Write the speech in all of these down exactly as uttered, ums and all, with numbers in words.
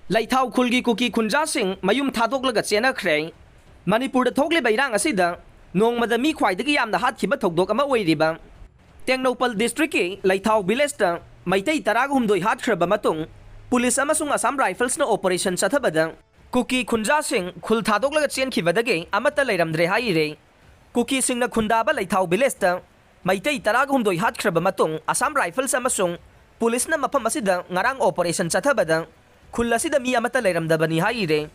ꯂꯩꯊꯥꯎ ꯈꯨꯜꯒꯤ ꯀꯨꯀꯤ ꯈꯨꯟꯖꯥꯁꯤꯡ ꯃꯌꯨꯝ ꯊꯥꯗꯣꯛꯂꯒ ꯆꯦꯟꯅꯈ꯭ꯔꯦ꯫ ꯃꯅꯤꯄꯨꯔꯗ ꯊꯣꯛꯂꯤꯕ ꯏꯔꯥꯡ ꯑꯁꯤꯗ ꯅꯣꯡꯃꯗ ꯃꯤ ꯈ꯭ꯋꯥꯏꯗꯒꯤ ꯌꯥꯝꯅ ꯍꯥꯠꯈꯤꯕ ꯊꯧꯗꯣꯛ ꯑꯃ ꯑꯣꯏꯔꯤꯕ ꯇꯦꯡꯅꯧꯄꯜ ꯗꯤꯁꯇ꯭ꯔꯤꯛꯀꯤ ꯂꯩꯊꯥꯎ ꯚꯤꯂꯦꯖꯇ ꯃꯩꯇꯩ ꯇꯔꯥꯒ ꯍꯨꯝꯗꯣꯏ ꯍꯥꯠꯈ꯭ꯔꯕ ꯃꯇꯨꯡ, ꯄꯨꯂꯤꯁ ꯑꯃꯁꯨꯡ ꯑꯁꯥꯝ ꯔꯥꯏꯐꯜꯁꯅ ꯑꯣꯄꯔꯦꯁꯟ ꯆꯠꯊꯕꯗ ꯀꯨꯀꯤ ꯈꯨꯟꯖꯥꯁꯤꯡ ꯈꯨꯜ ꯊꯥꯗꯣꯛꯂꯒ ꯆꯦꯟꯈꯤꯕꯗꯒꯤ ꯑꯃꯠꯇ ꯂꯩꯔꯝꯗ꯭ꯔꯦ ꯍꯥꯏꯔꯦ꯫ ꯀꯨꯀꯤꯁꯤꯡꯅ ꯈꯨꯟꯗꯥꯕ ꯂꯩꯊꯥꯎ ꯚꯤꯂꯦꯖꯇ ꯃꯩꯇꯩ ꯇꯔꯥꯒ ꯍꯨꯝꯗꯣꯏ ꯍꯥꯠꯈ꯭ꯔꯕ ꯃꯇꯨꯡ, ꯑꯁꯥꯝ ꯔꯥꯏꯐꯜꯁ ꯑꯃꯁꯨꯡ ꯄꯨꯂꯤꯁꯅ ꯃꯐꯝ ꯑꯁꯤꯗ ꯉꯔꯥꯡ ꯑꯣꯄꯔꯦꯁꯟ ꯆꯠꯊꯕꯗ ꯈꯨꯜ ꯑꯁꯤꯗ ꯃꯤ ꯑꯃꯠꯇ ꯂꯩꯔꯝꯗꯕꯅꯤ ꯍꯥꯏꯔꯦ꯫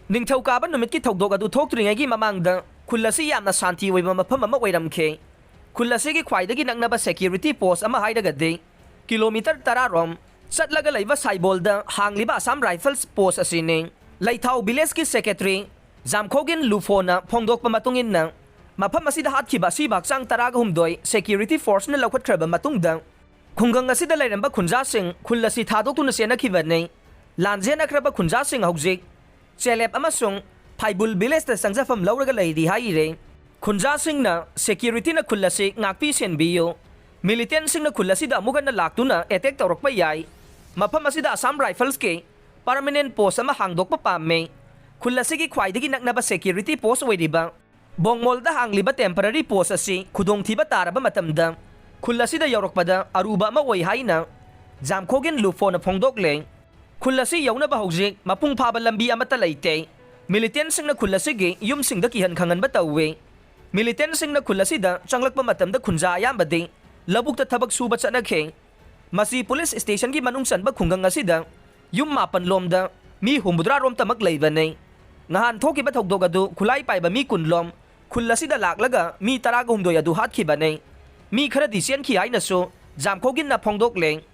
ꯅꯤꯡꯊꯧꯀꯥꯕ ꯅꯨꯃꯤꯠꯀꯤ ꯊꯧꯗꯣꯛ ꯑꯗꯨ ꯊꯣꯛꯇ꯭ꯔꯤꯉꯩꯒꯤ ꯃꯃꯥꯡꯗ ꯈꯨꯜ ꯑꯁꯤ ꯌꯥꯝꯅ ꯁꯥꯟꯇꯤ ꯑꯣꯏꯕ ꯃꯐꯝ ꯑꯃ ꯑꯣꯏꯔꯝꯈꯤ꯫ ꯈꯨꯜ ꯑꯁꯤꯒꯤ ꯈ꯭ꯋꯥꯏꯗꯒꯤ ꯅꯛꯅꯕ ꯁꯦꯀ꯭ꯌꯨꯔꯤꯇꯤ ꯄꯣꯁ ꯑꯃ ꯍꯥꯏꯔꯒꯗꯤ ꯀꯤꯂꯣꯃꯤꯇꯔ ꯇꯔꯥ ꯔꯣꯝ ꯆꯠꯂꯒ ꯂꯩꯕ ꯁꯥꯏꯕꯣꯜꯗ ꯍꯥꯡꯂꯤꯕ ꯑꯁꯥꯝ ꯔꯥꯏꯐꯜꯁ ꯄꯣꯁ ꯑꯁꯤꯅꯤ꯫ ꯂꯩꯊꯥꯎ ꯚꯤꯂꯦꯖꯀꯤ ꯁꯦꯀ꯭ꯔꯦꯇꯔꯤ ꯖꯥꯝꯈꯣꯒꯤꯟ ꯂꯨꯐꯣꯅ ꯐꯣꯡꯗꯣꯛꯄ ꯃꯇꯨꯡ ꯏꯟꯅ, ꯃꯐꯝ ꯑꯁꯤꯗ ꯍꯥꯠꯈꯤꯕ ꯑꯁꯤꯕ ꯍꯛꯆꯥꯡ ꯇꯔꯥꯒ ꯍꯨꯝꯗꯣꯏ ꯁꯦꯀ꯭ꯌꯨꯔꯤꯇꯤ ꯐꯣꯔꯁꯅ ꯂꯧꯈꯠꯈ꯭ꯔꯕ ꯃꯇꯨꯡꯗ, ꯈꯨꯡꯒꯪ ꯑꯁꯤꯗ ꯂꯩꯔꯝꯕ ꯈꯨꯟꯖꯥꯁꯤꯡ ꯈꯨꯜ ꯑꯁꯤ ꯊꯥꯗꯣꯛꯇꯨꯅ ꯆꯦꯟꯅꯈꯤꯕꯅꯤ꯫ ꯂꯥꯟꯖꯦꯟꯅꯈ꯭ꯔꯕ ꯈꯨꯟꯖꯥꯁꯤꯡ ꯍꯧꯖꯤꯛ ꯆꯦꯂꯦꯞ ꯑꯃꯁꯨꯡ ꯐꯥꯏꯕꯨꯜ ꯚꯤꯂꯦꯖꯇ ꯆꯪꯖꯐꯝ ꯂꯧꯔꯒ ꯂꯩꯔꯤ ꯍꯥꯏꯔꯦ꯫ ꯈꯨꯟꯖꯥꯁꯤꯡꯅ ꯁꯦꯀ꯭ꯌꯨꯔꯤꯇꯤꯅ ꯈꯨꯜ ꯑꯁꯤ ꯉꯥꯛꯄꯤ ꯁꯦꯟꯕꯤꯌꯨ, ꯃꯤꯂꯤꯇꯦꯟꯁꯤꯡꯅ ꯈꯨꯜ ꯑꯁꯤꯗ ꯑꯃꯨꯛ ꯍꯟꯅ ꯂꯥꯛꯇꯨꯅ ꯑꯦꯇꯦꯛ ꯇꯧꯔꯛꯄ ꯌꯥꯏ꯫ ꯃꯐꯝ ꯑꯁꯤꯗ ꯑꯁꯥꯝ ꯔꯥꯏꯐꯜꯁꯀꯤ ꯄꯔꯃꯅꯦꯟ ꯄꯣꯁ ꯑꯃ ꯍꯥꯡꯗꯣꯛꯄ ꯄꯥꯝꯃꯤ꯫ ꯈꯨꯜ ꯑꯁꯤꯒꯤ ꯈ꯭ꯋꯥꯏꯗꯒꯤ ꯅꯛꯅꯕ ꯁꯦꯀ꯭ꯌꯨꯔꯤꯇꯤ ꯄꯣꯁ ꯑꯣꯏꯔꯤꯕ ꯕꯣꯡꯃꯣꯜꯗ ꯍꯥꯡꯂꯤꯕ ꯇꯦꯝꯄꯔꯔꯤ ꯄꯣꯁ ꯑꯁꯤ ꯈꯨꯗꯣꯡꯊꯤꯕ ꯇꯥꯔꯕ ꯃꯇꯝꯗ ꯈꯨꯜ ꯑꯁꯤꯗ ꯌꯧꯔꯛꯄꯗ ꯑꯔꯨꯕ ꯑꯃ ꯑꯣꯏ ꯍꯥꯏꯅ ꯖꯥꯝꯈꯣꯒꯤꯟ ꯂꯨꯐꯣꯅ ꯐꯣꯡꯗꯣꯛꯂꯦ꯫ ꯈꯨꯜ ꯑꯁꯤ ꯌꯧꯅꯕ ꯍꯧꯖꯤꯛ ꯃꯄꯨꯡ ꯐꯥꯕ ꯂꯝꯕꯤ ꯑꯃꯠꯇ ꯂꯩꯇꯦ꯫ ꯃꯤꯂꯤꯇꯦꯟꯁꯤꯡꯅ ꯈꯨꯜ ꯑꯁꯤꯒꯤ ꯌꯨꯝꯁꯤꯡꯗ ꯀꯤꯍꯟ ꯈꯪꯍꯟꯕ ꯇꯧꯏ꯫ ꯃꯤꯂꯤꯇꯦꯟꯁꯤꯡꯅ ꯈꯨꯜ ꯑꯁꯤꯗ ꯆꯪꯂꯛꯄ ꯃꯇꯝꯗ ꯈꯨꯟꯖꯥ ꯑꯌꯥꯝꯕꯗꯤ ꯂꯧꯕꯨꯛꯇ ꯊꯕꯛ ꯁꯨꯕ ꯆꯠꯅꯈꯤ꯫ ꯃꯁꯤ ꯄꯨꯂꯤꯁ ꯁ꯭ꯇꯦꯁꯟꯒꯤ ꯃꯅꯨꯡ ꯆꯟꯕ ꯈꯨꯡꯒꯪ ꯑꯁꯤꯗ ꯌꯨꯝ ꯃꯥꯄꯟ ꯂꯣꯝꯗ ꯃꯤ ꯍꯨꯝꯐꯨꯇꯔꯥ ꯔꯣꯝꯇꯃꯛ ꯂꯩꯕꯅꯤ꯫ ꯅꯍꯥꯟ ꯊꯣꯛꯈꯤꯕ ꯊꯧꯗꯣꯛ ꯑꯗꯨ ꯈꯨꯠꯂꯥꯏ ꯄꯥꯏꯕ ꯃꯤ ꯀꯨꯟ ꯂꯣꯝ ꯈꯨꯜ ꯑꯁꯤꯗ ꯂꯥꯛꯂꯒ ꯃꯤ ꯇꯔꯥꯒ ꯍꯨꯝꯗꯣꯏ ꯑꯗꯨ ꯍꯥꯠꯈꯤꯕꯅꯤ꯫ ꯃꯤ ꯈꯔꯗꯤ ꯆꯦꯟꯈꯤ ꯍꯥꯏꯅꯁꯨ ꯖꯥꯝꯈꯣꯒꯤꯟꯅ ꯐꯣꯡꯗꯣꯛꯂꯦ꯫